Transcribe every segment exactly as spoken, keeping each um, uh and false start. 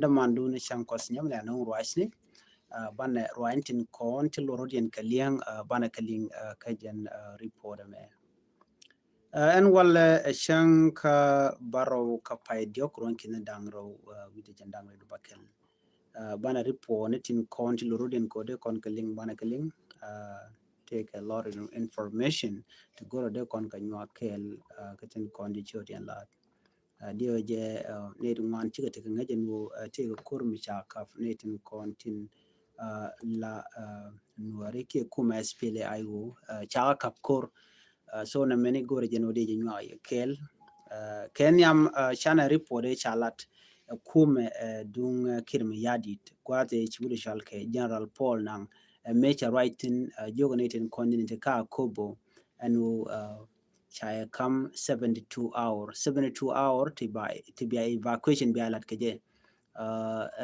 dämandun cäŋ kɔs nyam lɛ nuŋ ruacni. Banɛ ruany tin kɔn ti lorodiɛn kɛ liɛŋ, banɛ kɛ liŋ kɛ jɛn report mɛ. Ɛn walɛ ɛ cäŋ kä barɔw kä pay diɔk ruɔn kinɛ daŋ rɔw wi̱dɛ jɛn daŋ rɛw bakɛl. Banɛ report ni tin kɔn ti lorodiɛn kɔ dee kɔn kɛ liŋ banɛ kɛ liŋ. Tëëkɛ lɔr information ti go̱rɛ dee kɔn kɛ nyuak kɛɛl kä tin kɔn di ciöt yɛn laat. Diɛ jɛ nɛy ti ŋuan cikɛ tekɛ ŋäcɛ nuɔ tëëkɛ kor mi ca kap nɛy tin kɔn tin la nuɔri kiɛ kumɛ S P L A I O ca kap kor. So na mɛni go̱rɛ jɛ nuɔ diɛ jɛ nyuak yɛ kɛɛl. Kɛ nhiam canɛ report ca lat kumɛ duŋ Kiir Mayardit guath ci wut cɔal kɛ General Paul Nang. Ɛ mëë cɛ ruac thin jiök ni tin kɔn ni ti ka Akobo ɛn wu ca yɛ kam seventy two hour, seventy two hour ti ba ti bia evacuation bia lat kɛ jɛ.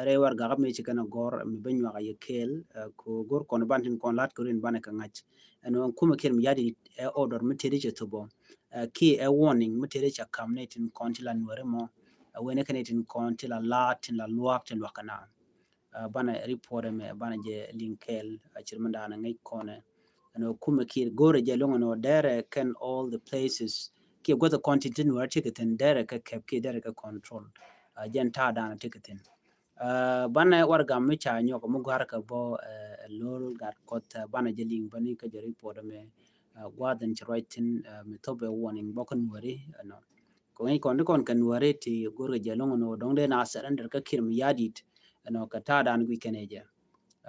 Rɛy warɛgak mi ci kɛn a gɔr mi bä nyuak a yɛ kɛɛl ko gɔr kɔn ban tin kɔn lat kɛ rin banɛ kɛ ŋa̱c. Ɛn wu kumɛ Kiir Mayardit ɛ order mi tëëdi cɛ thopɔ ki ɛ warning mi tëëdi cɛ kam ni tin kɔn ti la nuɔri mɔ. Ɛ wen ni kɛ ni tin kɔn ti la laat tin la luak tin luak kɛ na. Banɛ report mɛ banɛ jɛ liŋ kɛɛl a cir mi daanɛ ŋäc kɔnɛ. Ɛn wu kumɛ Kiir go̱rɛ jɛ loŋ ɛn wu dɛrɛ kɛn all the places kiɛ guäth kɔn tin tin wär tikɛ thin dɛrɛ kɛ kɛp kiɛ dɛrɛ kɛ control. Jɛn ta̱a̱ daanɛ tikɛ thin. Banɛ warɛgak mi ca nyɔk mi gua̱r kɛ bɔ ɛ lor gat kɔth banɛ jɛ liŋ bäni kä jɛ report mɛ. Gua̱th in ci ruac thin mi thop ɛ warning bɔ kä nuɔri ɛnɔ. Kɛ ŋäc kɔn ti kɔn kɛ nuɔri ti go̱rkɛ jɛ loŋ ɛn wu dɔ̱ŋ dee na surrender kä Kiir Mayardit ɛnɔ kɛ ta̱a̱ daanɛ guic kɛn ɛ jɛ.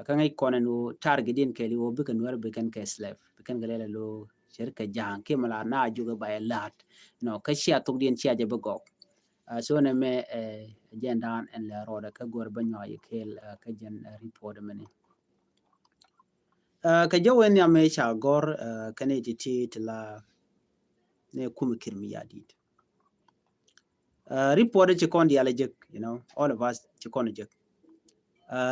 Kä ŋäc kɔn ɛn wu target in kɛɛli wu bikɛ nuɔri bikɛn kɛ slave bikɛn kɛ lɛl ɛ lo cir kɛ ja̱a̱ŋ kiɛ mi la na jukɛ ba yɛ la̱a̱t. Ɛnɔ kä cia thok diɛn cia jɛ bi gɔk. So nɛ mɛ ɛ jɛn da̱a̱n ɛn lɛ rɔɔdɛ kä go̱r bä nyuak yɛ kɛɛl kä jɛn report mɛni. Kɛ jɛ wen nhiam mɛ ca gɔr kɛ ni ti ti ti la ni kumɛ Kiir Mayardit. Report ci kɔn dial jek, you know, all of us ci kɔn jek.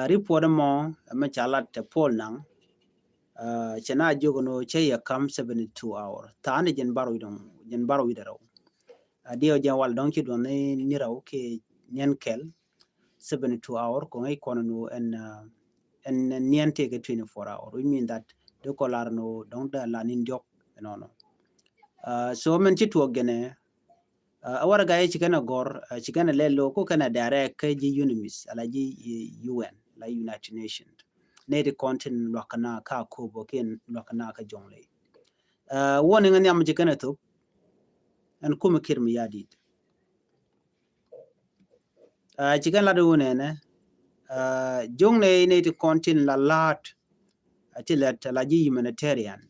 Report mɔ mɛ ca lat tɛ Paul Nang cɛ na jiök ni cɛ yɛ kam seventy two hour tha̱a̱n jɛn bar wi̱dɛ rɛw. Diɛ jɛn wal dɔ̱ŋ ci duɔn ni rɛw kiɛ niɛn kɛl seventy two hour kɔŋ i̱ kɔn ni ɛn ɛn niɛn tëëkɛ twenty four hour, which mean that dee kɔ lar ni dɔ̱ŋ dee la ni diɔk ɛnɔnɔ. So mɛn ci tuɔk gɛnɛ a warɛgak i̱ ci kɛn a gɔr ci kɛn a lɛl lo ko kɛn a direct kä ji̱ UNMISS ala ji̱ U N la United Nations. Nɛy ti kɔn tin luak kɛ na ka Akobo kiɛ luak kɛ na ka Jonglei. Warning in nhiam ci kɛn a thop ɛn kumɛ Kiir Mayardit. Ci kɛn lat wun ɛnɛ jiöŋ nɛ nɛy ti kɔn tin la la̱a̱t ti lɛt la ji̱ humanitarian.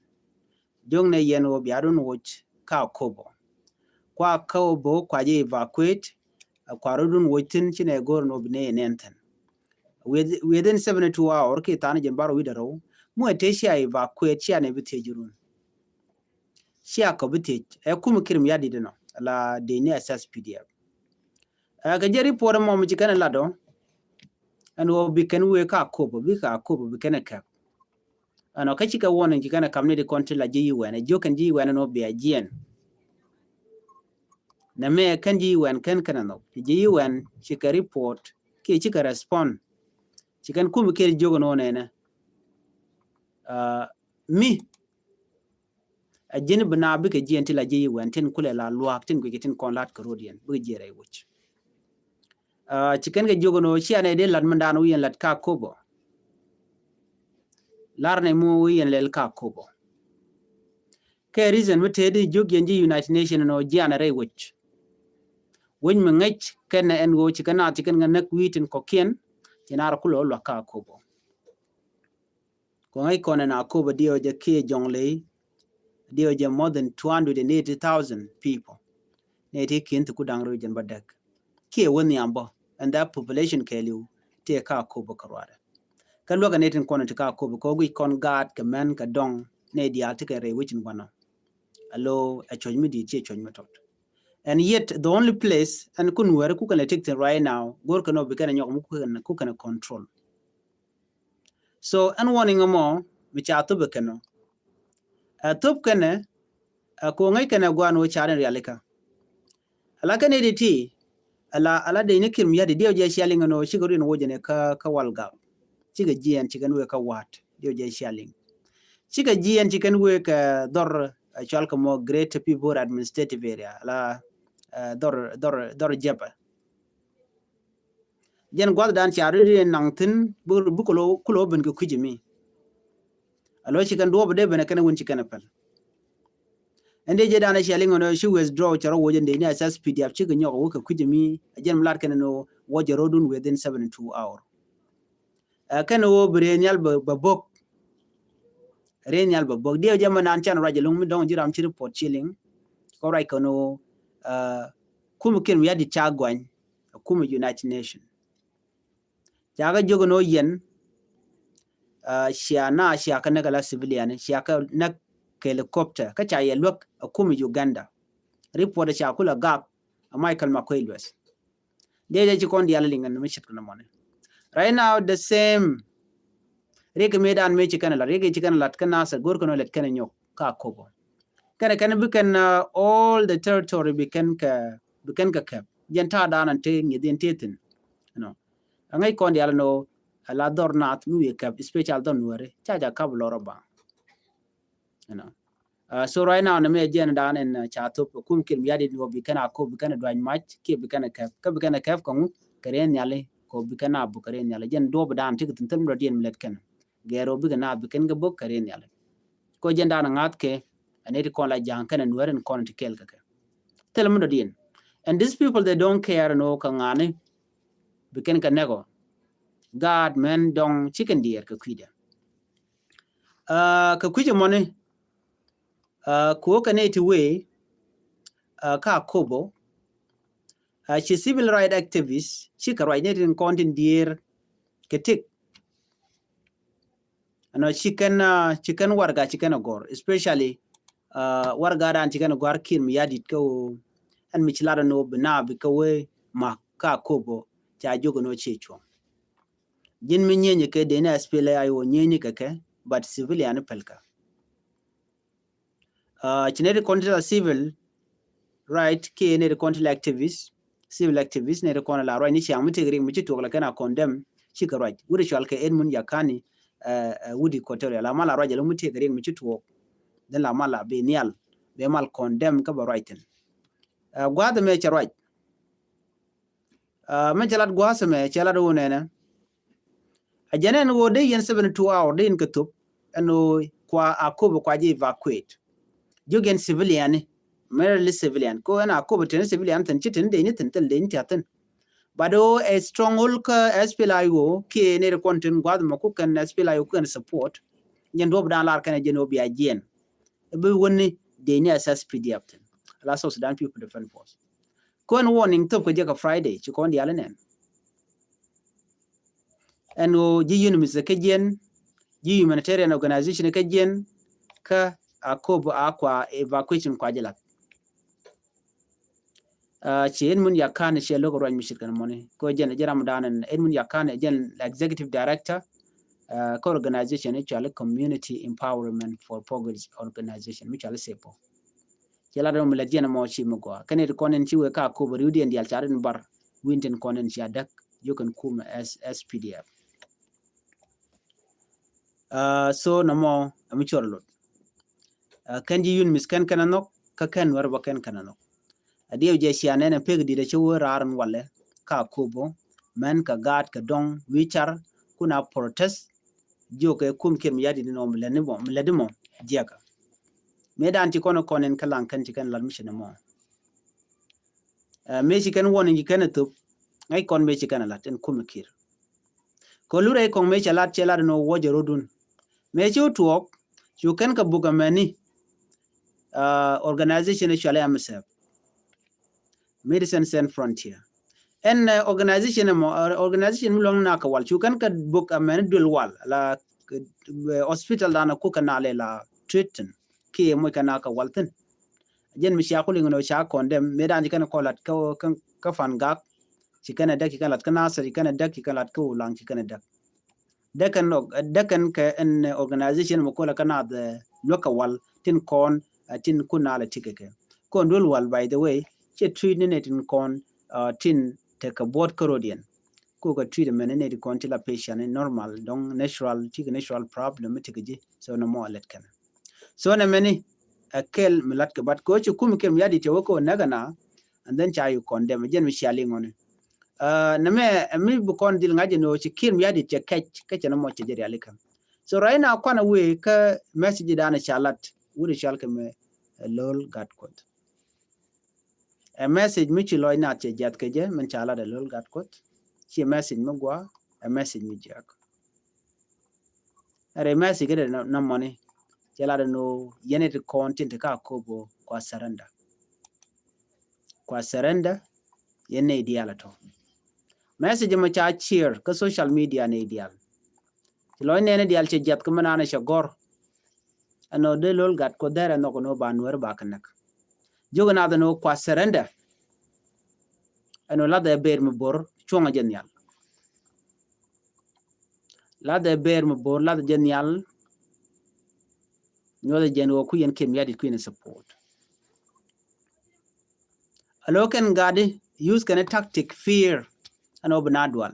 Jiöŋ nɛ yɛn wä bia dun woc ka Akobo. Kua Akobo kua ji̱ evacuate kua rɔ dun woc thin ci nɛ go̱r nɔ bi nɛ yɛ nɛn thin. Within seventy two hour ki than jɛn bar wi̱dɛ rɛw muɛ te cia evacuate cia nɛ bi thiec run. Cia kɔ bi thiec ɛ kumɛ Kiir Mayardit nɔ la dee ni S S P D F. Kɛ jɛ report mɔ mi ci kɛn lat dɔ ɛn wä bi kɛn wee ka Akobo bi ka Akobo bi kɛn ɛ kɛp. Ɛnɔ kä cikɛ warning ci kɛn ɛ kam ni di kɔn ti la ji̱ U N ɛ jiök kɛn ji̱ U N ɛn wä bia jiɛn. Nɛ mɛ kɛn ji̱ U N kɛn kɛn ɛ nhɔk ci ji̱ U N cikɛ report kiɛ cikɛ respond. Ci kɛn kumɛ kiɛ jiök ɛn wä nɛnɛ. Mi a ji̱n bi na bikɛ jiɛn ti la ji̱ U N tin kulɛ la luaak tin guic tin kɔn lat kɛ rodiɛn bikɛ jiɛn rɛy woc. Ci kɛn kɛ jiök ni cia nɛ dee lat mindan wi̱i̱ yɛn lat ka Akobo. Lar nɛ mi wi̱i̱ yɛn lɛl ka Akobo. Kɛ reason mi tëë di jiök yɛn ji̱ United Nation ni jian rɛy woc. Woc mi ŋäc kɛn nɛ ɛn ɣöö ci kɛn naath ci kɛn kɛ näk wi̱i̱ tin kɔkiɛn ci naar kulɛ wä luak ka Akobo. Kɔŋ ɛ kɔn ɛn Akobo diɛ wä jɛ kiɛ Jonglei diɛ wä jɛ more than two hundred and eighty thousand people. Nɛ ti kiɛn ti ku da̱ŋ rɛw jɛn bä däk kiɛ wä nhiam bä ɛn that population kɛɛliw ti ɛ ka Akobo kɛ ruadɛ. Kä luäk ɛ nɛ tin kɔn ti ka Akobo kɛ wä guic kɔn gaat kɛ mɛn kɛ dɔŋ nɛ diaal ti kɛ rɛy wecin guanɔ. Alo ɛ cuɔ̱c mi di̱i̱t ciɛ cuɔ̱c mi tɔt. And yet the only place ɛn kun wɛri ku kɛn ɛ tik thin right now go̱r kɛn ɔ bi kɛn ɛ nyɔk mi ku kɛn ɛ control. So ɛn warning ɛmɔ mi ca thop ɛ kɛn ɔ. Ɛ thop kɛn ɛ ɛ ko̱ ŋäc kɛn ɛ guan wä car in rialikä. Ala kɛn ɛ di ti Ala, ala dee ni Kiir Mayardit diɛw jɛ cia liŋ ɛn ɣöö cikɛ rin wocɛ ni kä, kä Walgak. Cikɛ jiɛn cikɛ ni wee kä Waat diɛw jɛ cia liŋ. Cikɛ jiɛn cikɛ ni wee kɛ dhɔr, eh, cual kɛ mɔ Greater Pibor Administrative Area, ala, eh, dhɔr, dhɔr, dhɔr Jɛpɛ. Jɛn gua̱thdan ca ri ri naŋ thi̱n bi, bi kulo, kulo ben kɛ kui̱c mi. Alo ci kɛn duɔp dee ben kɛn win ci kɛn päl. Ɛn dee jɛ dan cia liŋ ɔnɔ ci withdraw ca rɔ wocɛ dee ni S S P D F cikɛ nyɔk wä kɛ kui̱c mi. Jɛn mi lat kɛn ni wocɛ rɔdun within seventy two hour. Ɛ kɛn wä bi ree nhial bɛ, bɛ bok. Ree nhial bɛ bok. Diɛw jɛ mɛ nan can ruac ɛlɔŋ mi dɔŋ ji̱ ram ci report ci liŋ. Kɔ ruac kɛn wä, ɛ, kum Kiir Mayardit ca guany. Ɛ kum United Nation. Ca kɛ jiök ni wä yɛn, ah, cia na cia kɛ näk ala civilian, cia kɛ näk kɛ helicopter, kä ca yɛ luäk ɛ kum Uganda. Report ca kulɛ gak ɛ Michael Makuei Lueth. Dee jɛ ci kɔn diaal liŋ ɛn mi ce̱tkɛ nɔmɔni. Right now, the same. Riek mëëdan mëë ci kɛn lat, riek ci kɛn lat kä Nasir, go̱r kɛn wä lɛt kɛn nyɔk kä Akobo. Kɛn, kɛn bi kɛn, uh, all the territory bi kɛn kɛ, bi kɛn kɛ kɛp. Jɛn ta̱a̱ da̱a̱n an te ŋi̱eth in te thi̱n. You know. Aŋäc kɔn diaal ni wä, ala dhɔr naath mi wi̱i̱ kɛp, especial dhɔr Nuɛri. Ca, ca kap lɔr ɔ baŋ. You know. Uh, so right now, ni mi ɛ jiɛn da̱a̱n ɛn, uh, ca thop, kum Kiir Mayardit ni wä bi kɛn Akobo, bi kɛn duany mac, kiɛ bi kɛn kɛp, kä bi kɛn kɛp kɛ ŋu, kɛ rɛy nhiali, kɛ bi kɛn a bok kɛ rɛy nhiali. Jɛn duɔp da̱a̱n ti kɛ thi̱n thil mi dɔ̱diɛn mi lɛt kɛn. Gɛr wä bikɛ na bi kɛn kɛ bok kɛ rɛy nhiali. Kɔ jɛn da̱a̱n ŋa̱th kɛ, ɛn it kɔn la ja̱a̱ŋ kɛn ɛn wɛr in kɔn ti kɛɛl kɛ kɛ. Thil mi dɔ̱diɛn. And these people, they don't care ni wä kɛ ŋa̱ni, bi kɛn kɛ nɛk ɔ. Gaat mɛn dɔŋ ci kɛn diɛɛr kɛ kui̱dɛ. Ah, kɛ kui̱c ɛmɔni, ah, kɛ wä kɛ nɛy ti wee, ah, kä Akobo, ah, ci civil right activist, cikɛ ruac nɛy tin kɔn tin diɛɛr kɛ tëk. Ɛnɔ ci kɛn, ah, ci kɛn warɛga ci kɛn ɛ gɔ̱r, especially, ah, warɛga dan ci kɛn ɛ gɔ̱r Kiir Mayardit kä wä, ɛn mi ci lat ɛn wä bi na bi kä wee mak kä Akobo, ca jiök ɛn wä ci cuɔ̱ŋ. Ji̱n mi nyienyɛ kɛ dee ni S P L A I O nyienyɛ kɛ kɛ, but civilian päl kɛ. Ah, ci nɛy ti kɔn ti la civil right kiɛ nɛy ti kɔn ti la activist, civil activist, nɛy ti kɔn la ruac ni ciaŋ mi tëëk riɛk mi ci tuɔɔk la kɛn a condemn, cikɛ ruac. Wut cual kɛ Edmund Yakani, eh, eh, wut Equatoria, la mal a ruac ɛlɔ̱ŋ mi tëëk riɛk mi ci tuɔɔk. Then la mal a bi nhial, bɛ mal condemn kä bɛ ruac thi̱n. Eh, gua̱a̱th ɛmɛ cɛ ruac. Ah, mɛ cɛ lat gua̱a̱th ɛmɛ, cɛ lat wä nɛnɛ. A jɛn ɛn wä dee yɛn seventy two hour dee yɛn kɛ thop, ɛn wä kua Akobo kua jɛ evacuate. Jiök yɛn civilian ni, merely civilian. Ko ɛn Akobo teni civilian thin ci teni dee ni thin, thil dee ni tia thin. But wä a stronghold kä S P L A I O kiɛ nɛy ti kɔn tin gua̱a̱th mɔ ku kɛn S P L A I O ku kɛn support. Jɛn duɔp dan lar kɛn jɛn wä bia jiɛn. Bi wä ni dee ni S S P D F thin. La South Sudan People Defense Force. Kɔn warning thop kɛ jɛ kɛ Friday, ci kɔn diaal nɛn. Ɛn ɣöö ji̱ UNMISS kä jiɛn, ji̱ humanitarian organization kä jiɛn, kä Akobo a kua evacuation kua jɛ lath. Ah, ci Edmund Yakani cɛ lo̱k ruac mi ce̱tkɛ nɔmɔni. Kɛ jɛn jɛ ram dan ɛn Edmund Yakani jɛn executive director, ah, kä organization i̱ cuali Community Empowerment for Progress Organization, mi cuali SEPO. Cɛ lat rɛw mi lät jɛn ɛmɔ ci mi gɔaa. Kɛn it kɔn in ci wee ka Akobo riwdiɛn diaal ca rit mi bar. Wi̱n tin kɔn in ci a däk. Jiök ɛn kumɛ S S P D F. Ah, so nɔmɔ, ɛmi cuɔr lot. Ah, kɛn ji̱ UNMISS kɛn kɛn a nhɔk, kä kɛn Nuɛr bä kɛn kɛn a nhɔk. A diɛw jɛ cia nɛn ɛn pek di̱t a ci wee raar in walɛ, ka Akobo, mɛn kɛ gaat kɛ dɔŋ, wi̱i̱ car, kun a protest, jiök kɛ kum Kiir mi ya̱di̱t in ɔ mi lät ni mɔ, mi lät ni mɔ, jiɛkä. Mëë dan ci kɔn kɔn in kä laŋ kɛn ci kɛn lat mi ci ni mɔ. Ah, mëë ci kɛn warning ci kɛn a thop, ŋäc kɔn mëë ci kɛn a lat in kum Kiir. Kɛ lurɛ kɔŋ mëë cɛ lat, cɛ lat ni wä jɛ rɔdun. Mëë ci wä tuɔɔk, cu kɛn kɛ buk ɛmɛni, ah, organization cuali M S F. Médecins Sans Frontières. Ɛn, eh, organization ɛmɔ, eh, organization mi luäŋ na kɛ wal. Cu kɛn kɛ buk ɛmɛni duël wal. La, eh, hospital dan ku kɛ na lɛ la treating. Kiɛ moc kɛ na kɛ wal thin. Jɛn mi cia ku liŋ ni ca condemn, mëë dan ci kɛn kɔ lat kä, kä, kä Fangak, ci kɛn ɛ däk, ci kɛn lat kä Nasir, ci kɛn ɛ däk, ci kɛn lat kä Ulaŋ, ci kɛn ɛ däk. Däk kɛn, däk kɛn kɛ ɛn organization mɔ kolɛ kä nath, eh, luäk kɛ wal, tin kɔn, eh, tin kun nalɛ ti kɛ kɛ. Kɔn duel wal, by the way, cɛ treat ni nɛ tin kɔn, uh, tin tekɛ buɔt kärodiɛn. Kukɛ treat mɛni nɛy ti kɔn ti la patient ni normal dɔŋ natural, ti kɛ natural problem mi tekɛ ji̱. So nɔmɔ a lɛt kɛn. So nɛmɛni ɛ kɛl mi lat kɛ, but kɛ ɣöö ci Kiir Mayardit cɛ wä kɛ ɣöö näk ɛna, and then ca yuk condemn, jɛn mi cia liŋ ɔni. Uh, nɛmɛ ɛ mi bi kɔn dhil ŋa̱c ɛn ɣöö ci Kiir Mayardit cɛ kɛc, kä cɛ nɔmɔ cɛ jɛ rialikä. So right now kuanɛ wee kä message dan ca lat wut cɔal kɛ mɛ, ɛ Lol Gatkuoth. Ɛ message mi ci lɔc nath cɛ jiath kɛ jɛ min ca lat ɛ Lol Gatkuoth. Ci message mi gua, ɛ message mi jiäk. Ɛ rɛy message kä dee nɔmɔni cɛ lat ɛn ɣöö yɛn it kɔn tin ti ka Akobo kua surrender. Kua surrender, yɛn nɛy diaal ɛ tɔ. Message mɔ ca share kä social media nɛy diaal. Ci lɔc nɛɛni diaal cɛ jiath kä mi naan cɛ gɔr. Ɛn ɣöö dee Lol Gatkuoth dhɛr ɛ nhɔk ɛn ɣöö ba Nuɛr ba kɛ näk. Jiök ɛ nath ɛn ɣöö kua surrender. Ɛn ɣöö lathɛ ber mi bo̱r cuɔ̱ŋɛ jɛ nhial. Lathɛ ber mi bo̱r lathɛ jɛ nhial. Nyuɔthɛ jɛn ɣöö ku yɛn Kiir Mayardit kui̱n support. Alo kɛn gat i̱ use kɛn i̱ tactic fear. Ɛn ɣöö bi na dual.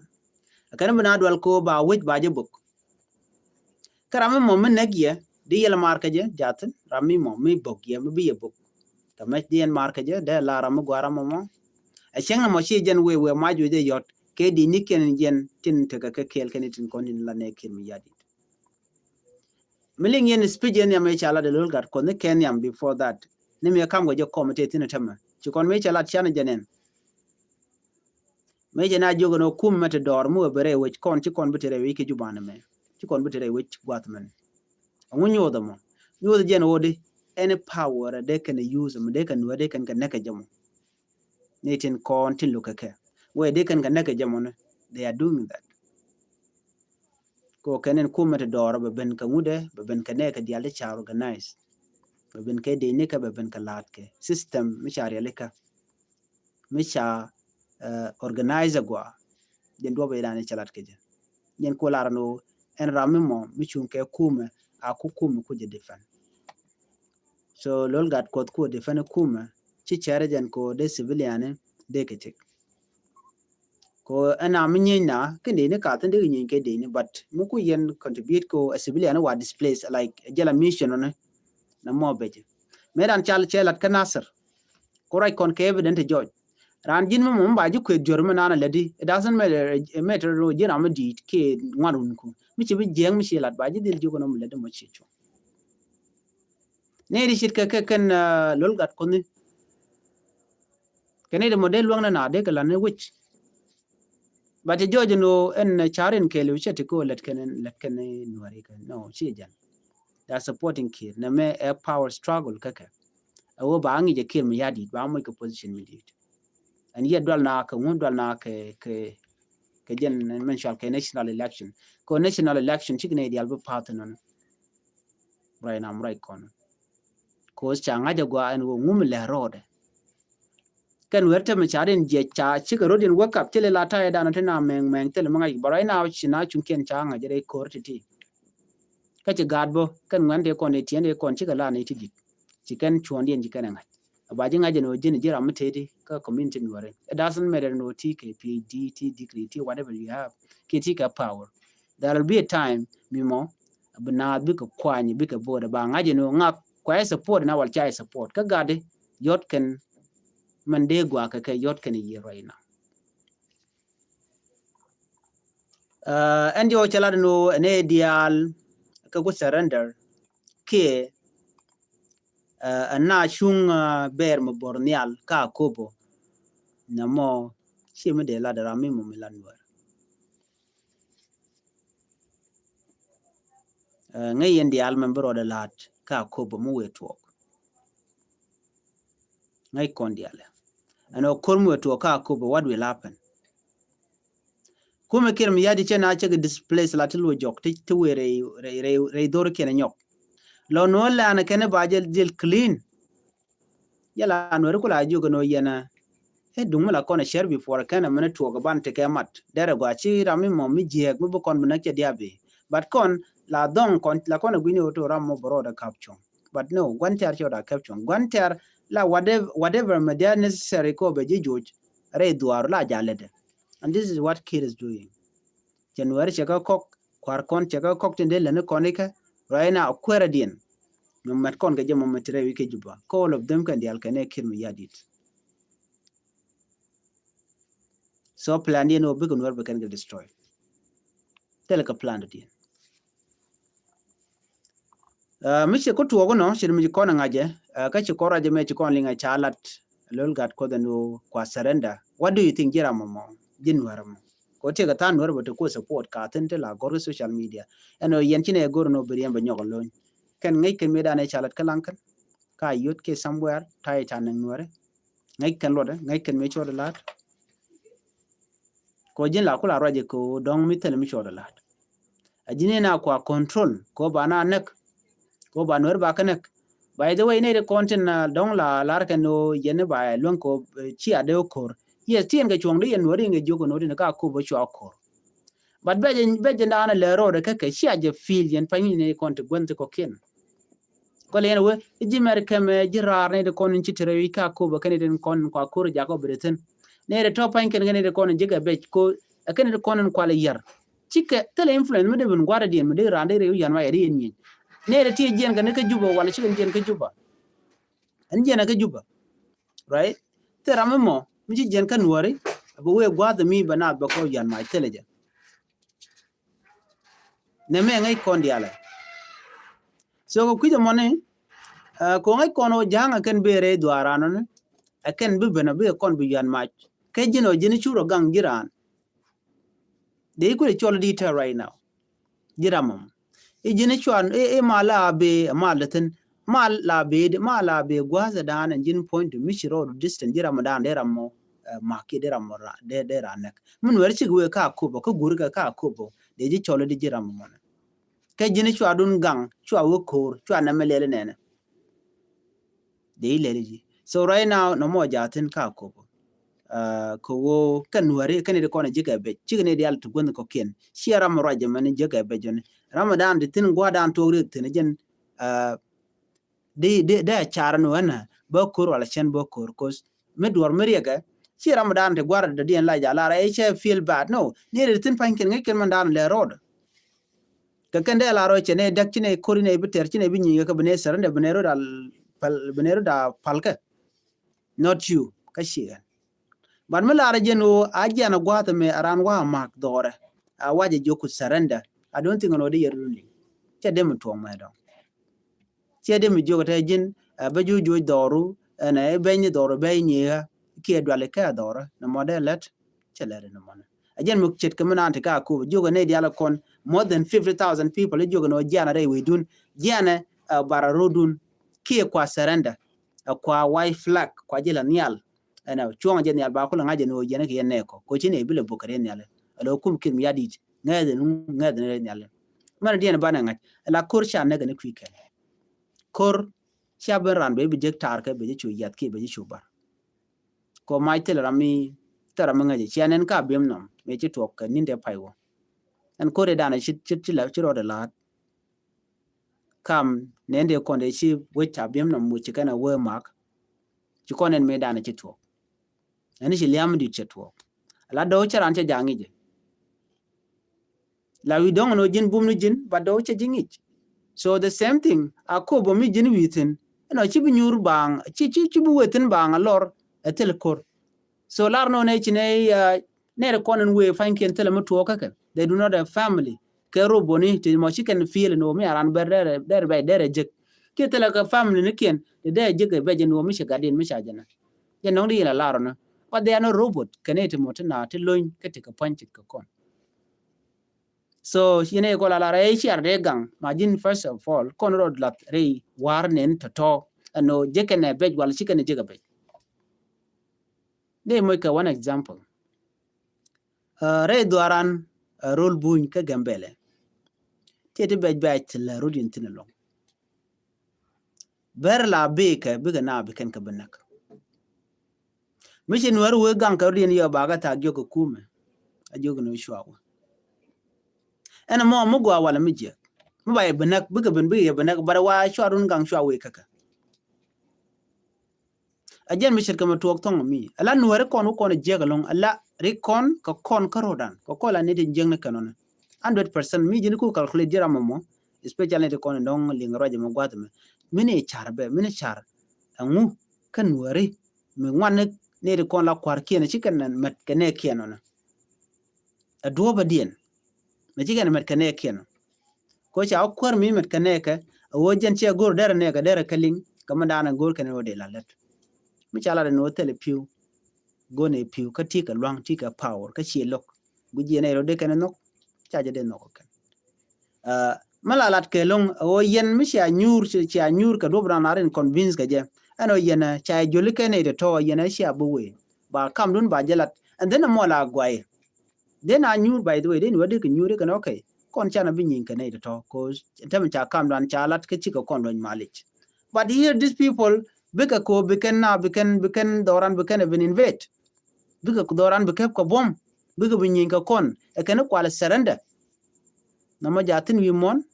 Kɛn bi na dual kɛ ɣöö ba wec ba jɛ bök. Kä ram mi mɔ mi näk yɛ di yɛl maar kä jɛ jathin, ram mi mɔ mi bök yɛ mi bi yɛ bök. Kɛ mɛc di yɛn maar kä jɛ dee la ram mi gua ram mɔ mɔ. Ɛ cäŋ ni mɔ ci jɛn wee wee mac wee jɛ yɔt kɛ di ni kɛn jɛn tin tekɛ kɛ kɛɛl kɛn tin kɔn tin la nɛ Kiir Mayardit. Mi liŋ yɛn speech yɛn nhiam ëë ca lat ɛ Lol Gatkuoth ni kɛ nhiam before that. Ni mi ɛ kam kɛ jɛ kɔm tëë thi̱n ɛ tämɛ. Ci kɔn mi ca lat canɛ jɛ nɛn. Mi cɛ na jiök ɛn ɣöö kumɛ ti dɔɔr mi wee bi rɛy wec kɔn ci kɔn bi ti rɛy wec kɛ Juba ni mɛ. Ci kɔn bi ti rɛy wec gua̱th mɛn. Ɛŋu nyuuth ɛmɔ? Nyuuth jɛn ɣöö di any power dee kɛn use ɛmɔ dee kɛn nuɛ dee kɛn kɛ näk kɛ jɛ mɔ. Ni tin kɔn tin lukɛ kɛ wee dee kɛn kɛ näk kɛ jɛ mɔ ni. They are doing that. Kɛ ɣöö kɛn in kumɛ ti dɔɔr bɛ ben kɛ ŋut ɛ bɛ ben kɛ nɛɛkɛ diaal ti ca organize. Bɛ ben kɛ dee nikɛ bɛ ben kɛ laat kɛ system mi ca rialikä. Mi ca, eh, organize agua. Jɛn duɔp idan i̱ ca lat kɛ jɛ. Jɛn ku lar ni ɣöö ɛn ram mi mɔ mi cuŋ kɛ kumɛ a ku kumɛ ku jɛ defend. So Lol Gatkuoth ku defend kumɛ ci cɛrɛ jɛn ko dee civilian dee kɛ tik. Ko ɛn a mi nyieeny na kä dee ni kath in dee kɛ nyieeny kɛ dee ni but mi ku yɛn contribute ko a civilian wa displace like jɛl a mission ni. Na mɔ bɛcɛ. Mëë dan cal cɛ lat kä Nasir. Ku ruac kɔn kɛ evident jɔc. Raan ji̱n mi mɔ mi ba ji̱ kueth juɔr mi naan a lätdi. It doesn't matter, matter ro ji̱n ram mi di̱i̱t kiɛ ŋuan run ku. Mi ci bi jiɛɛŋ mi ci lat ba ji̱ dhil ji̱ kɔn mi lätdi mɔ ci cuɔ̱ŋ. Nɛy ti ce̱tkɛ kɛ kɛn, uh, Lol Gatkuoth ni. Kɛ nɛy ti mɔ dee luäŋ ni na dee kɛ la̱t ni wec. But ti jɔɔc ni ɣöö ɛn ca̱r in kɛɛliw cɛ ti kɛ ɣöö lät kɛn, lät kɛn Nuäri kɛ. No, ci jɛn. They are supporting Kiir. Nɛmɛ ɛ power struggle kä kɛ. Ɛ ɣöö ba ŋi̱c ɛ Kiir mi ya̱di̱t, ba moc kɛ position mi di̱i̱t. Ɛn yɛ dual na kɛ ŋun dual na kɛ, kɛ, kɛ jɛn mɛn cual kɛ national election. Kɛ national election cikɛ nɛy diaal bi path nɔn. Right now, right kɔn. Kos ca ŋa̱c agua ɛn ɣöö ŋum lɛ road. Kɛn wer te mi ca rin jiɛ ca cikɛ road in wake up, thil la ta̱yɛ dan te na mɛŋ mɛŋ thil mi ŋa̱c, but right now ci na cuŋ kiɛn ca ŋa̱c rɛy ko̱r ti ti. Kä ci gaat bä kɛn ŋuɛn ti kɔn ti tiɛn ti kɔn cikɛ la ni ti dit. Ci kɛn cuɔ̱n diɛn ci kɛn ɛ ŋa̱c. Ba ji̱ ŋa̱c ɛn ɣöö ji̱n ji̱ ram mi teti kä community Nuäri. It doesn't matter ɛn ɣöö ti kɛ P H D, ti degree, ti whatever you have. Kiɛ ti kɛ power. There will be a time mi mɔ bi naath bikɛ kuany bikɛ bo̱o̱dɛ ba ŋa̱c ɛn ɣöö ŋak kua ɛ support na wal ca ɛ support. Kä gatdi yɔt kɛn mɛn dee guakä kɛ yɔt kɛn yiëë right now. Uh, ɛn jɔw cɛ lat ni ɣöö ɛn ɛ diaal kɛ ku surrender kiɛ, uh, ɛn na cuŋ, uh, bɛɛr mi bo̱r nhial ka Akobo. Nɛ mɔ ci mi dee lat ram mi mɔ mi lat Nuäär. Uh, ŋäc yɛn diaal mɛn bi rɔɔdɛ la̱t ka Akobo mi wëë tuɔɔk. Ŋäc kɔn diaal ɛn ɔ ko̱r mi wëë tuɔɔk ka Akobo, what will happen? Kumɛ Kiir mi ya̱di cɛ na cɛ kɛ displace la ti luɔ jɔk ti, ti wëë rɛy, rɛy, rɛy, rɛy dhor kiɛn nyɔk. Lɔ nuɔ lɛn kɛn ba jɛ dhil clean. Yɛ la Nuɛri ku la jiök ɛn ɣöö yɛn ɛ duŋ mi la kɔn ɛ cɛr before kɛn ɛ mɛn ɛ tuɔɔk ɛ ban tekɛ mat. Derɛ gɔaa ci ram mi mɔ mi jiääk mi bi kɔn bi näk cɛ diabi. But kɔn la dhɔŋ kɔn la kɔn ɛ gui̱ni ɣöö to ram mɔ bɛ rɔɔdɛ kap cuɔ̱ŋ. But no, gua̱n tɛ̈r cɛ ɣöö da kap cuɔ̱ŋ. Gua̱n tɛ̈r la whatever, whatever mi diaal necessary kɔ bɛ ji̱ joc. rɛy dhuaar la jalätdɛ. And this is what Kiir is doing. Cɛ Nuɛri cɛ kɛ kɔk, kua̱r kɔn cɛ kɛ kɔk tin dee lätni kɔn ikä. Right now kuäärä diɛn mɛ mɛt kɔn kɛ jɛ mɔ mɛ ti rɛy wi̱i̱ kɛ Juba. Kɛ all of them kɛn diaal kɛn ɛ Kiir mi ya̱di̱t. So plan diɛn ɔ bikɛ Nuɛr bɛ kɛn kɛ destroy. Thilɛ kɛ plan diɛn. Mi ci ku tuɔɔk inɔ ci mi ci kɔn ŋa̱cɛ kä ci kɔn racɛ mɛ ci kɔn liŋ a ca lat. Lol gat kuɔth ɛn ɣöö kua surrender. What do you think ji̱ ram mɔ mɔ ji̱ Nuɛr mɔ? Kɛ ɣöö tiɛkɛ tha̱a̱ŋ Nuɛr bɛ ti ku support ka thi̱n ti la gɔr kä social media. Ɛn ɣöö yɛn ci nɛ gɔr inɔ bi riɛm bɛ nyɔk lo̱ny. Kɛn ŋäc kɛn mëë danɛ ca lat kä laŋ kɛn ka yot kɛ somewhere ta̱yɛ ca nɛŋ Nuɛri. Ŋäc kɛn luɔtdɛ, ŋäc kɛn mëë cuɔt lat. Kɛ ɣöö ji̱n la ku la ruacɛ kɛ ɣöö dɔ̱ŋ mi thilɛ mi cuɔt lat. A ji̱n in a kua control kɛ ɣöö ba na näk. Kɛ ɣöö ba Nuɛr ba kä näk. By the way, nɛy ti kɔn tin dɔ̱ŋ la lar kɛn ɣöö yɛn ba luäŋ kɛ ɣöö ci a dee wä ko̱r. Yes, ti yɛn kɛ cuɔ̱ŋ di yɛn Nuɛr in kɛ jiök kɛ Nuɛr in ka kop bä cua ko̱r. But bɛ jɛ, bɛ jɛ daanɛ lɛ ro̱o̱dɛ kä kɛ cia jɛ feel yɛn pa̱ny ni kɔn ti guänh ti kɔ̱kiɛn. Kɔlɛ yɛn wee ji̱ mɛr kɛmɛ ji̱ raar ni ti kɔn in ci tɛrɛ wi̱i̱ ka kop bä kɛn ni ti kɔn in kua ko̱r jakɔ bɛ di thi̱n. Ni ti tɔ̱ pa̱ny kɛn kɛn ni ti kɔn in ji̱ kɛ bɛc ko ɛ kɛn ni ti kɔn in kualɛ yɛr. Cikɛ thilɛ influence mi dee bin gua̱r diɛn mi dee raan dee riw yan ma yɛ di yɛn nyieny. Ni ti ti jiɛn kɛ ni kä Juba wala cikɛ jiɛn kä Juba. Ɛn jiɛn kä Juba. Right? Thil ram mi mɔ mi ci jiɛn kä Nuɔri. Bɛ wee gua̱a̱th mi bɛ naath bɛ kɔw yan ma thilɛ jɛ. Nɛ mɛ ŋäc kɔn dialɛ. So kɛ kui̱c ɛmɔni ko ŋäc kɔn ɔ ja̱a̱ŋ ɛ kɛn bëë rɛy dhuaaran ɔni. Ɛ kɛn bi ben ɔ bi kɔn bi yuan mac kɛ ji̱n ɔ ji̱n cu rɔ gaŋ ji̱ raan. Dee i̱ kui̱dɛ cɔl di tɛ right now. Ji̱ ram ɔm i̱ ji̱n i̱ cuan i̱ mal la a bëë mal dee thi̱n. Mal la a bëë mal la a bëë gua̱a̱th ɛ daan ɛn ji̱n puɔ̱ny du mi ci rɔɔd distance ji̱ ram ɛ daan dee ram mɔ. Mak kiɛ dee ram mɔ dee dee ran nɛk mi Nuɛr cik wee ka kop ɔ kä guur kɛ ka kop ɔ. Dee ji̱ cɔl di ji̱ ram ɔmɔnɛ. Kɛ ji̱n cua dun gaŋ cua wä ko̱o̱r cua nɛmɛ lɛl inɛnɛ. Dee ilɛl i̱ ji̱ so right now nɔmɔ jaathin ka ko̱o̱r. Kɛ ɣöö kɛn Nuɛri kɛn iti kɔn ji̱ kɛ bɛc cikɛ ni dial ti guänh kɔ̱kiɛn ciɛ ram ruac jɛ mɛn ji̱ kɛ bɛc jɔni ram dan ti thin gua̱dan tuɔk riɛk thin jɛn. Di di di a car ni wänä bä ko̱r wala cɛn bä ko̱r kos mi duɔr mi riɛkɛ. Ci ram dan ti guar dɔ̱diɛn la ja lar ɛ cɛ feel bad no ni ri thin pa̱ny kɛn ŋäc kɛn man dan lɛ road. Kɛ kɛn dee la road cɛ ne däk ci ne ko̱r ne bi tɛr ci ne bi nyiŋ kɛ bi ne sɛr ne bi ne road al pal bi ne road a pal kɛ. Not you kä ci kɛn. But mi lar jɛn ɣöö a jian a gua̱a̱th ɛmɛ a ran wa a mak dhɔrɛ a wacɛ jiök ku surrender. I don't think ɛn ɣöö di yɛ run liŋ cɛ dee mi tuɔɔk mɛ dɔ̱ŋ. Ciɛ di mi jiök te ji̱n ɛ bä juc juc dhɔru ɛn ɛ beny ni dhɔru beny ni ɣä kiɛ duali kɛ dhɔru ni mɔ dee lɛt. Cɛ lɛt ni mɔni ɛ jɛn mi ce̱tkɛ mi naan ti ka kop jiök ɛ nɛy dial ɛ kɔn more than fifty thousand people ɛ jiök ɛ nɔ jianɛ rɛy wecdun jianɛ ɛ bara rodun kiɛ kua surrender. Ɛ kua white flag kua ji̱ la nhial ɛn ɛ cuɔ̱ŋ jɛ nhial ba kulɛ ŋa̱c ɛ ni ɣöö jiɛn ɛ kɛ yɛn nɛɛkɔ ko ci nɛy bi lɛ bok kɛ rɛy nhial ɛ lɛ kum kiɛn mi yadit ŋɛɛth ɛ nu ŋɛɛth ɛ ni rɛy nhial ɛ. Mɛn ɛ diɛn ɛ banɛ ŋa̱c ɛ la ko̱r ca nɛk ɛ ni kui̱ kɛn. Ko̱r cia ben ran bɛ bi jek tar kɛ bɛ ji̱ cu yath kiɛ bɛ ji̱ cu bar. Kɔ mac thil ram mi thil ram mi ŋäc cia nɛn ka biɛm nɔm mi ci tuɔk kɛ ni̱n dee pay wä. Ɛn ko̱r idan ci ci ci rɔɔdɛ la̱a̱t. Kam nɛn dee kɔn dee ci wec ca biɛm nɔm wec ci kɛn a wee mak. Ci kɔn ɛn mi dan ci tuɔk. Ɛn ci liam dit cɛ tuɔɔk. La dɔw cɛ ran cɛ ja̱ ŋi̱cɛ. La wi̱i̱ dɔ̱ŋ nɔ ji̱n bum ni ji̱n ba dɔw cɛ ji̱ ŋi̱c. So the same thing a kop bä mi ji̱n wi̱i̱ thi̱n ɛnɔ ci bi nyuur baaŋ ci ci ci bi wee thi̱n baaŋ a lɔr ɛ thil ko̱r. So lar nɔ nɛ ci nɛ nɛr kɔn in wee pa̱nykiɛn thilɛ mi tuɔɔk kä kɛ they do not have family. Kɛ roboni ti mɔ ci kɛn feel ni wä mi a ran bɛr dɛrɛ dɛrɛ bɛc dɛrɛ jek. Kiɛ thilɛ kɛ family ni kiɛn ti dɛrɛ jek ɛ bɛc in wä mi ci gat in mi ca jɛ nɛ. Jɛ nɔŋ di yɛn a lar ɔnɔ. But they are not robot kɛn iti mɔ ti na ti lony kä ti kɛ pua̱ny cit kɛ kɔn. So yɛn ɛ kɔl a lar ɛ ciar dee gaŋ ma ji̱n first of all kɔn rɔd lath rɛy war nɛn tɔtɔ. Ɛn nɔ jɛ kɛn ɛ bɛc wal ci kɛn ɛ jek ɛ bɛc. Dee moc kɛ one example. Rɛy dhuaran rol buny kä Gambɛlɛ. Tiɛ ti bɛc bɛc ti lɛ rot in thin alɔŋ. Ber la bikɛ bikɛ na bikɛn kɛ bi näk. Mi ci nuɛr wee gaŋ kɛ rot in yɔ bakɛ thaak jiök kɛ kumɛ. A jiök ni cua wä. Ɛn mɔ mi gua walɛ mi jiɛk mi ba yɛ bi näk bikɛ bin bikɛ yɛ bi näk barɛ wa cua run gaŋ cua wee käkä. A jɛn mi ce̱tkɛ mɛ tuɔɔk thɔŋ mi. A la nuɛri kɔn wä kɔn jiɛk ɛlɔ̱ŋ. A la ri kɔn kɛ kɔn kä ro̱dan. Kɛ kɔn la ni ti jiɛk ni kɛn ɔnɛ. Hundred percent mi ji̱n ku calculate ji̱ ram mɔmɔ. Especially ni ti kɔn in dɔŋ liŋ ruac mɛ gua̱th mɛ. Mi ni car bɛ, mi ni car. Ɛŋu kä nuɛri. Mi ŋuan ni ti kɔn la kua̱r kiɛn ci kɛn mɛt kɛ nɛ kiɛn ɔnɛ. A duɔ̱ɔ̱p a diɛn. Mɛ ci kɛn mɛt kɛ nɛ kiɛn ɔ. Ko ca wä kuäär mi mɛt kɛ nɛɛkɛ a wä jɛn ciɛ go̱r derɛ nɛɛkɛ derɛ kɛ liŋ kɛ mɛ daanɛ go̱r kɛn wä dee la lät. Mi ca lat ɛn wä thɛlɛ pi̱w. Go̱n ɛ pi̱w kä ti kɛ lua̱ŋ ti kɛ power kä ciɛ lo̱k. Guic yɛn ɛ rɔ dee kɛn nhɔk. Ca jɛ dee nhɔk kɛn. Mɛ la lat kɛ lo̱ŋ a wä yɛn mi cia nyuur cia nyuur kɛ duɔ̱p ran a rin convince kɛ jɛ. Ɛn wä yɛn ca joli kɛn ɛ tɔ̱tɔ̱ yɛn cia bi wee ba kam dun ba jɛ lat. And then a mɔ la guay. Then a nyuur, by the way, then wä dee kɛ nyuur kɛn, okay. Kɔn canɛ bi nyieny kɛ nɛy tɔ̱tɔ̱, 'cause tɛmɛ ca kam dan ca lat kä cikɛ kɔn luny malic. But here these people bikɛ ko bikɛn na bikɛn bikɛn dhɔran bikɛn even invade. Bikɛ dhɔran bikɛ kɛ buɔm bikɛ bi nyieny kɛ kɔn ɛ kɛn kual surrender. Namɔ ja thin wi̱i̱ muɔ̱n.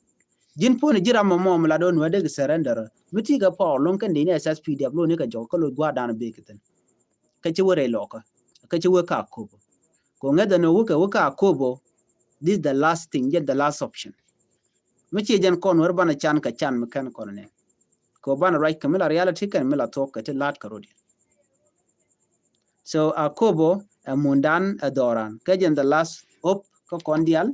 Ji̱n puɔ̱n ji̱ ram mɔmɔ mi la do̱n wä dee kɛ surrender. Mi ti kɛ pɔɔr lo̱ŋ kɛn dee ni S S P D F lo̱n ni kɛ jɔk kä lo̱c gua̱a̱r dan bee kɛ thin. Kä ci wä rɛy lɔkä kä ci wä ka kopo. Ko ŋäth ɛn wä kɛ wä ka kopo. This the last thing, yet the last option. Mi ci jɛn kɔn wär banɛ can kɛ can mi kɛn kɔn nɛ. Ko banɛ ruac kɛ mi la reality kɛn mi la thuɔk kɛ ti la̱t kɛ rot yɛn. So a kopo ɛ mundan ɛ dhɔran kä jɛn the last hope kä kɔn dial.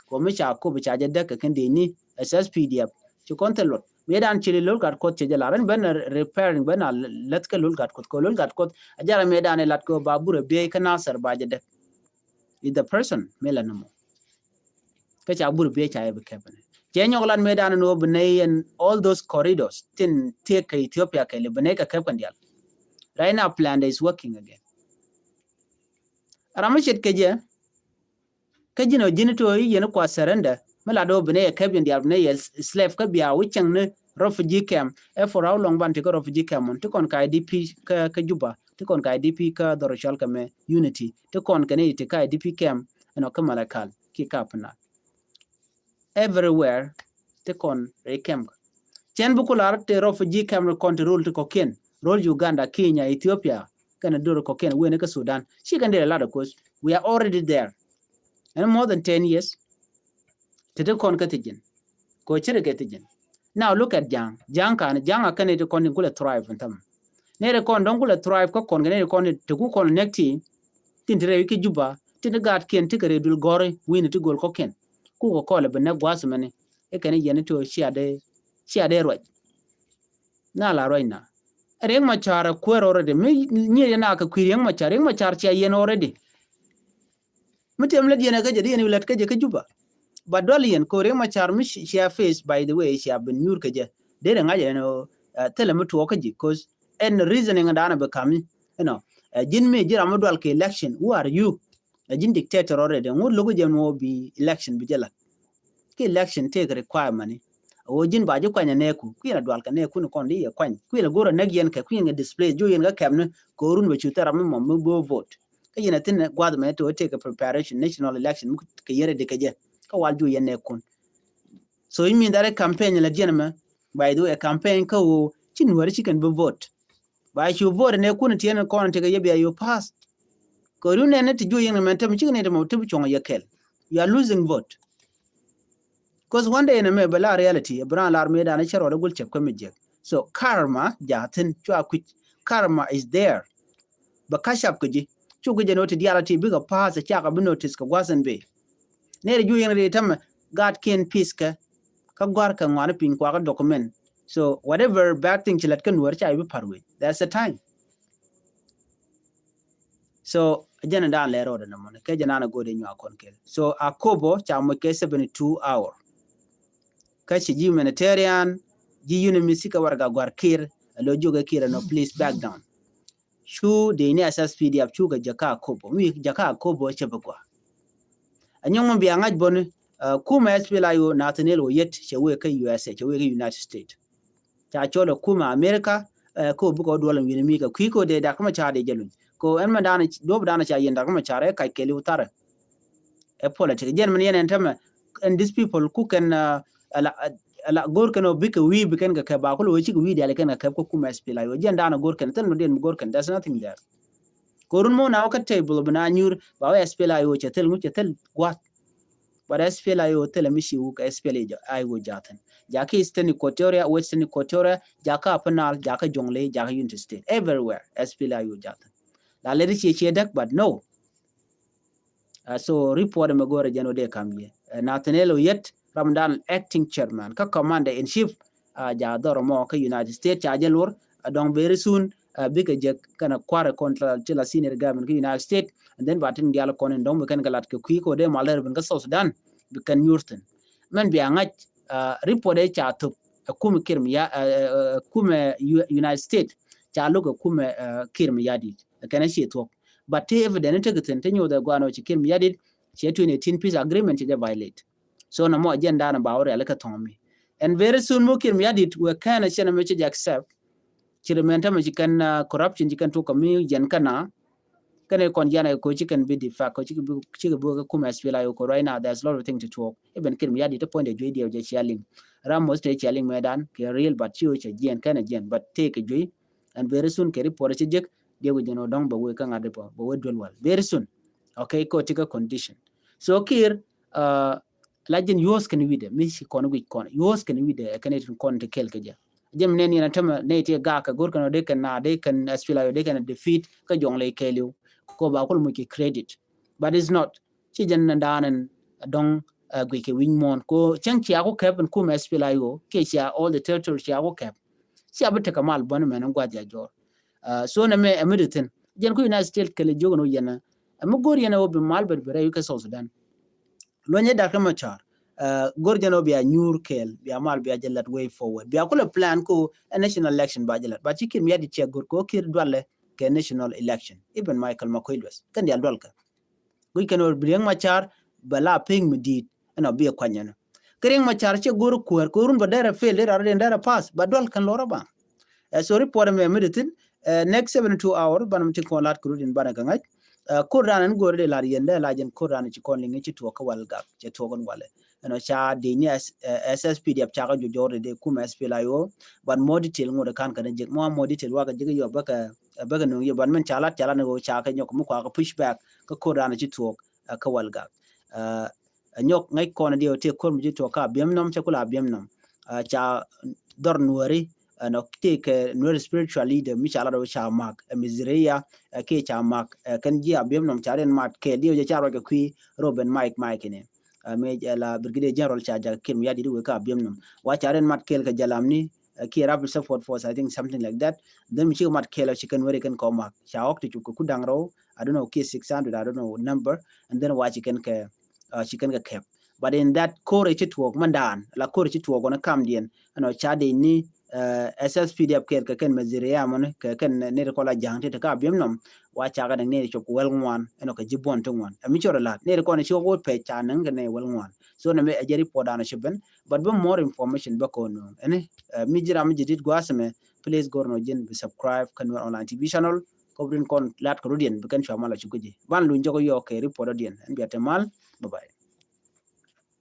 Ko mi ca kopo ca jɛ däk kɛ kɛn dee ni S S P D F. Ci kɔn thil luɔt mëë dan ci li lo̱l gat kuɔth ci jɛ lar ɛn ben repairing ben a lɛth kɛ lo̱l gat kuɔth kɛ lo̱l gat kuɔth a jara mëë dan lat kɛ ba burɛ biey kä Nasir ba jɛ dek. Is the person mëë la ni mɔ. Kä ca burɛ biey ca yɛ bi kɛp ni cɛ nyɔk lat mëë dan ni wä bi nɛy ɛn all those corridors tin tiek kɛ Ethiopia kɛ li bi nɛy kɛ kɛp kɛn dial. Right now plan is working again. Ram mi ce̱tkɛ jɛ. Kä ji̱n ɔ ji̱n ti ɔ i̱ yɛn kua surrender mi la do̱ bi nɛ yɛ kɛp yɛn diaal bi nɛ yɛ slave kä bia wi̱cɛŋ ni refugee camp. Ɛ for how long ban ti kä refugee camp mɔn ti kɔn ka I D P kä Juba ti kɔn ka I D P kä dhɔr cɔl kɛ mɛ Unity ti kɔn kɛ ni ti ka I D P camp ɛnɔ kä Malakal ki ka Upper Nile. Everywhere ti kɔn rɛy camp. Cɛn bi ku lar ti refugee camp ri kɔn ti rol ti kɔkiɛn rol Uganda, Kenya, Ethiopia kɛn a dor kɔkiɛn wen kä Sudan. Ci kɛn dee lat of course we are already there. Ɛn more than ten years. Ti ti kɔn kä thi̱ji̱n. Ko ci ri kɛ thi̱ji̱n. Now look at Ja̱a̱ŋ. Ja̱a̱ŋ kan Ja̱a̱ŋ a kɛn ti kɔn ti kulɛ thrive in thäm. Nɛ ti kɔn dɔ̱ŋ kulɛ thrive kä kɔn kɛ nɛ ti kɔn ti ku kɔn nɛk ti. Tin ti rɛy ki Juba tin ti gaat kiɛn ti kɛ rɛy dul gɔri wi̱ni ti gol kɔkiɛn. Ku kɛ kɔlɛ bi nɛk gua̱a̱th mɛni. Ikɛn yɛn ti cia dee cia dee ruac. Na la ruac na. Riek Machar a kuer already. Mi nyier yɛn a kɛ kui̱ Riek Machar. Riek Machar cia yɛn already. Mi tiɛm lät yɛn a kä jɛ di yɛn wi̱ lät kä jɛ kä Juba. Ba dual yɛn ko Riek Machar mi cia face by the way cia bin nyuur kä jɛ. Dee ri ŋa̱c yɛn o thilɛ mi tuɔɔk kä ji̱ 'cause ɛn reasoning dan a bi kami. You know, ji̱n mi ji̱ ram mi dual kɛ election. Who are you? Ɛ ji̱n dictator already. Ŋut lo̱k jɛ mɔ bi election bi jɛ la. Ki election tëëkɛ requirement ni. A ɣöö ji̱n ba ji̱ kuany a nɛɛku kui̱n a dual kɛ nɛɛku ni kɔn di yɛ kuany kui̱n a go̱r a näk yɛn kɛ kui̱n kɛ displace ju yɛn kä kɛmni. Kɛ ɣöö run bɛ cu thɛr ram mi mɔ mi bo̱o̱ vote kä yɛn a thi̱n gua̱th mɛ tëë tëëkɛ preparation national election mi kɛ yɛn a dikɛ jɛ. Kä wal ju yɛn nɛɛkun. So i̱ min that a campaign la diɛn mɛ. By the way a campaign kä ɣöö ci nuäri ci kɛn bi vote. Ba cu vote nɛ kun tiɛn kɔn ti kɛ yɛ bia yo pass. Kɛ ru nɛ ni ti juɔ yɛn mɛ tɛm cik ni ti mɔ ti bi cuɔŋ yɛ kɛl. You are losing vote. 'Cause one day in a mɛ bɛ la reality bɛ ran lar mi dan cɛ rɔɔd gul cɛ kɔmi jɛ. So karma ja thin cua kuic. Karma is there. Bɛ catch up kɛ ji̱. Cuk kɛ jɛ noti dial a ti bikɛ pass a cak a bi notice kɛ gua̱th in bi. Nɛɛri juɔ yɛn ri tämɛ gat kiɛn peace kɛ. Kä gua̱r kɛ ŋuani piny kuakä document. So whatever bad thing ci lät kä nuɔr ca ibi par wec. That's the time. So jɛn dan lɛ rɔɔdɛ nɛ mɔni kɛ jɛ nan a go̱o̱dɛ nyuak kɔn kɛl. So Akobo ca moc kɛ seventy two hour. Kä ci ji̱ humanitarian ji̱ unit mi thikɛ warɛga gua̱r kir a lo jiök ɛ kir ɛnɔ please back down. Cu dee ni S S P D F cukɛ jɛ kä Akobo mi jɛ kä Akobo cɛ bi gua. A nyɔŋ mi bia ŋa̱c boni kumɛ S P L A I O Nathaniel Oyet cɛ wee kä U S A cɛ wee kä United States. Ca cɔl ɛ kumɛ America. Ko bikɛ wä duɔl in wi̱ni mi kɛ kui̱ ko dee Dak Macar dee jɛ luny ko ɛn mɛ dan duɔp dan ca yɛn Dak Macar ɛ kac kɛli wä tharɛ. Ɛ politic jɛn mɛn yɛn ɛn tämɛ. And these people ku kɛn ala Ala go̱r kɛn ɔ bikɛ wi̱i̱ bi kɛn kɛ kɛp ba kulɛ wee cikɛ wi̱i̱ diali kɛn kɛ kɛp kä kumɛ S P L A I O. Jiɛn daanɔ go̱r kɛn thil mi diɛn mi go̱r kɛn, there's nothing there. Kɛ ɣöö run mɔ na wä kä table bi na nyuur ba wee S P L A I O cɛ thil ŋu, cɛ thil gua̱th. But S P L A I O thilɛ mi ci wuk S P L A I O ja̱thin. Jakä Eastern Equatoria, Western Equatoria, jakä Upper Nile, jakä Jonglei, jakä Unity State. Everywhere S P L A I O ja̱thin. La lɛ di ciɛ ciɛ däk, but no. Uh, so report mɛ go̱rɛ jɛn wä dee kam yɛ. Uh, Nathaniel Oyet, ram dan acting chairman kä commander in chief, uh, ja dhɔr mɔ kä United States ca jɛ luɔr. Uh, dɔŋ very soon, uh, bikɛ jɛ kɛn a kuarɛ kɔn ti la senior government kä United States, and then ba tin dial kɔn in dɔŋ bi kɛn kɛ lat kɛ kui̱ kɛ wä dee mal dee rɛ bin kä South Sudan bi kɛn nyuur thin. Mɛn bia ŋa̱c, uh, report ɛ ca thop ɛ kumɛ Kiir Mayardit, uh, uh, uh, kumɛ U-, United States ca luk ɛ kumɛ, uh, Kiir Mayardit. Kɛn a ciɛ thuɔk. But ti evidence tekɛ thin ti nyuɔth ɛ guan ɔ ci Kiir Mayardit ci twenty eighteen peace agreement ci jɛ violate. So na mɔ agenda na ba wä riali kä thɔŋ mi. And very soon mɔ Kiir Mayardit wee kɛn a cɛn a mi ci jɛ accept. Ci ri mɛn tämɛ ci kɛn, uh, corruption ci kɛn tuɔk kɛ mi jɛn kɛn a. Kɛn a kɔn jɛn a ko ci kɛn bi di fact ko ci kɛ bi, ci kɛ bi kɛ kumɛ S P L A I O ko right now, there's a lot of thing to talk. Even Kiir Mayardit ti point a juey diɛ jɛ cia liŋ. Ram mos te cia liŋ mɛ dan kɛ real, but ci wee cɛ jiɛn kɛn a jiɛn, but te kɛ juey. And very soon kɛ report ci jek diɛ wee jɛn wä dɔŋ bɛ wee kä ŋa̱t di pɔ bɛ wee duel wal very soon. Okay, ko ti kɛ condition. So Kiir, uh, la jin yuɔ̱th kɛn wi̱dɛ mi ci kɔn guic kɔn yuɔ̱th kɛn wi̱dɛ ɛ kɛn itin kɔn ti kɛl kɛ jɛ. Jɛ mi nɛn yɛn a tämɛ nɛy ti gak kɛ go̱r kɛn ɔ dee kɛn na dee kɛn S P L A I O dee kɛn defeat kä Jonglei kɛɛliw. Ko ba kul muc kɛ credit, but it's not. Ci jɛn ni daan in dɔŋ, uh, guic kɛ wi̱ny muɔ̱ɔ̱n ko cäŋ cia ku kɛp in kumɛ S P L A I O kiɛ cia all the territory cia ku kɛp. Cia bi tekɛ mal bäni mɛn in gua̱th ya jɔr. Uh, so nɛ mɛ ɛ mi di thin jɛn ku United States kɛlɛ jiök in wä yɛn ɛ mi go̱r yɛn ɛ wä bi mal bɛt bi rɛy wi̱c kä South Sudan. Luɔnyɛ Doctor Machar, uh, go̱r jɛn ɔ bia nyuur kɛɛl, bia mal bia jɛ lat way forward. Bia kulɛ plan ko a national election ba jɛ lat. Ba ci Kiir Mayardit cɛ go̱r ko Kiir dualɛ kɛ national election. Even Michael Makuei Lueth kɛn dial dual kɛ. Guic kɛn ɔ bi Riek Machar bɛ la piŋ mi di̱i̱t ɛn ɔ bi ɛ kuany ɛn. Kɛ Riek Machar cɛ go̱r kuäär ko run bɛ derɛ fail derɛ rɔ den derɛ pass ba dual kɛn lɔrɔ ba. Uh, so report mɛ mi di thin, uh, next seventy-two hour banɛ mi tin kɔn lat kɛ rut in banɛ kɛ ŋa̱c. Uh, ko̱r dan in go̱r di lar yɛn dee la jɛn ko̱r dan ci kɔn liŋ ci tuɔk kä wal gak cɛ tuɔk in walɛ. Ɛn ɔ ca di ni S-, uh, S S P D F ca kɛ jɔjɔr di dee kumɛ S P L A I O. But more detail ŋot kan kɛ ni jek mɔ more detail wakɛ jek yɔ bäkɛ, uh, bäkɛ nuŋ yɔ but min ca lat ca lat ni ɣöö ca kɛ nyɔk mi kua kɛ push back kä ko̱r dan ci tuɔk, uh, kä wal gak. Uh, Ɛ nyɔk ŋäc kɔn diɛ wä tëë ko̱r mi ci tuɔk kä Abiemnom cɛ kula Abiemnom. Uh, ca dhɔr Nuɛri, uh, ɛn ɔ tëë kɛ Nuɛri spiritual leader mi ca lat wä ca mak ɛ Miziria, uh, kiɛ ca mak, uh, kɛn ji̱ Abiemnom ca riɛn mat kɛɛl diɛ wä jɛ ca ruac kɛ kui̱ Reuben Mike Mike ni. Uh, mi, uh, la Brigadier General ca jak Kiir Mayardit wee kä Abiemnom wa ca riɛn mat kɛɛl kɛ Jalamni, uh, kiɛ Rapid Support Force, I think something like that. Then mi cikɛ mat kɛɛl ɔ ci kɛn Nuɛri kɛn kɔ mak ca ɣɔk ti cuk kɛ ku da̱ŋ rɛw, I don't know, kiɛ six hundred, I don't know number. And then wa ci kɛn kɛ, uh, ci kɛn kɛ kɛp. But in that ko̱r ci tuɔɔk mandan la ko̱r ci tuɔɔk wɔn kamdiɛn ɛn ɔ ca dee ni, uh, S S P D F kɛɛl kɛ kɛn Maziria mɔni kɛ kɛn nɛy ti kɔn la ja̱ŋ ti ti ka Abiemnom wa ca kɛ nɛy ti cop kɛ wäl ŋuan ɛn ɔ kɛ ji̱ buɔn ti ŋuan. Ɛ mi cɔr lat nɛy ti kɔn ci wä pɛc ca nɛŋ kɛ nɛy wäl ŋuan. So nɛ mi ɛ jɛ report dan ci ben, but bä more information bä kɔn nööŋ ɛni, uh, mi ji̱ ram mi ji̱ dit gua̱a̱th ɛmɛ, please go̱r nɔ ji̱n bi subscribe kä Nuer Online T V channel. Kop rin kɔn lat kɛ rut yɛn bi kɛn cua mal a cuk kä ji̱ ban luny jɔk yɔɔk kɛ report ɔ diɛn ɛn bia te mal. Bye bye.